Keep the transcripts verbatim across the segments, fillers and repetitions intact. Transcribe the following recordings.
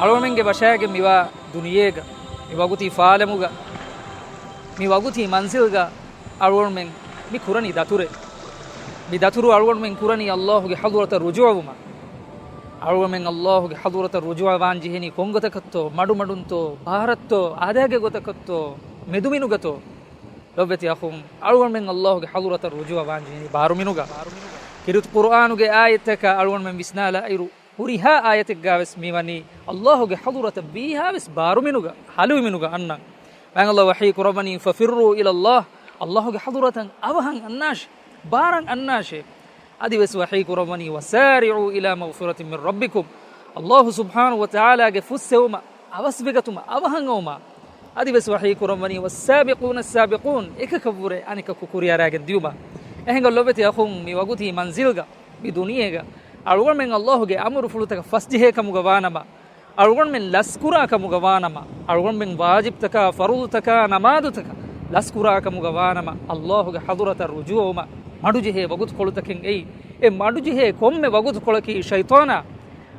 އަޅުގަނޑުމެންގެ ބަށާގެން މިވާ ދުނިޔޭގަ، މި ވަގުތީ ފާލަމުގަ، މި ވަގުތީ މަންޒިލްގަ އަޅުގަނޑުމެން މި ކުރަނީ ދަތުރެއް. މި ދަތުރު އަޅުގަނޑުމެން ކުރަނީ އައްލާހުގެ ޙަޟުރަތަށް ރުޖޫޢަވުމަށް. އަޅުގަނޑުމެން އައްލާހުގެ ޙަޟުރަތަށް ރުޖޫޢަވާން ޖެހެނީ ކޮންގޮތަކަށްތޯ؟ މަޑުމަޑުންތޯ؟ ބާރަށްތޯ؟ އާދައިގެ ގޮތަކަށްތޯ؟ މެދުމިނުގަތޯ؟ ލޮބެތި އަޚުން، އަޅުގަނޑުމެން އައްލާހުގެ ޙަޟުރަތަށް ރުޖޫޢަވާން ޖެހެނީ ބާރުމިނުގަ. ކީރިތި ޤުރުއާނުގެ އާޔަތްތަކަށް އަޅުގަނޑުމެން ވިސްނާލާއިރު، ހުރިހާ އާޔަތެއްގަ ވެސް މިވަނީ އައްލާހުގެ ޙަޟުރަތަށް ވީހާވެސް ބާރުމިނުގަ، ހަލުވިމިނުގަ އަންނަން. މާތް އައްލާ ވަޙީ ކުރައްވަނީ، ففروا إلى الله، އައްލާހުގެ ޙަޟުރަތަށް އަވަހަށް އަންނާށޭ، ބާރަށް އަންނާށޭ. އަދިވެސް ވަޙީ ކުރައްވަނީ، وسارعوا إلى مغفرة من ربكم، އައްލާހު ސުބްޙާނަހު ވަތަޢާލާގެ ފުއްސެވުމަށް، އަވަސްވެގަތުމަށް އަވަހަށް އައުމަށް. އަދިވެސް ވަޙީ ކުރައްވަނީ، والسابقون السابقون، އެކަކަށްވުރެ އަނެކަކު ކުރިއަރާގެން ދިޔުމަށް. އެހެން ލޮބެތި އަޚުން، މި ވަގުތީ މަންޒިލްގަ، މި ދުނިޔޭގަ އަޅުގަނޑުމެން އައްލާހުގެ އަމުރުފުޅުތަކަށް ފަސްޖެހޭ ކަމުގަ ވާނަމަ، އަޅުގަނޑުމެން ލަސްކުރާ ކަމުގަ ވާނަމަ، އަޅުގަނޑުމެން ވާޖިބްތަކާ، ފަރުޟުތަކާ، ނަމާދުތަކަށް ލަސްކުރާ ކަމުގަ ވާނަމަ، އައްލާހުގެ ޙަޟުރަތަށް ރުޖޫޢަވުމަށް މަޑުޖެހޭ ވަގުތުކޮޅުތަކެއް އެއީ. އެ މަޑުޖެހޭ ކޮންމެ ވަގުތުކޮޅަކީ ޝައިޠާނާ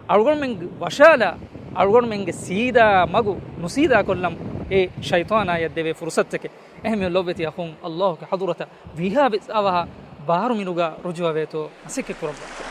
އަޅުގަނޑުމެން ވަށާލާ، އަޅުގަނޑުމެންގެ ސީދާ މަގު ނުސީދާކޮށްލަން އެ ޝައިޠާނާޔަށް ދެވޭ ފުރުޞަތުތަކެއް. އެހެންވެ ލޮބެތި އަޚުން، އައްލާހުގެ ޙަޟުރަތަށް ވީހާވެސް އަވަހަށް ބާރުމިނުގަ ރުޖޫޢަވޭތޯ މަސައްކަތް ކުރައްވާ.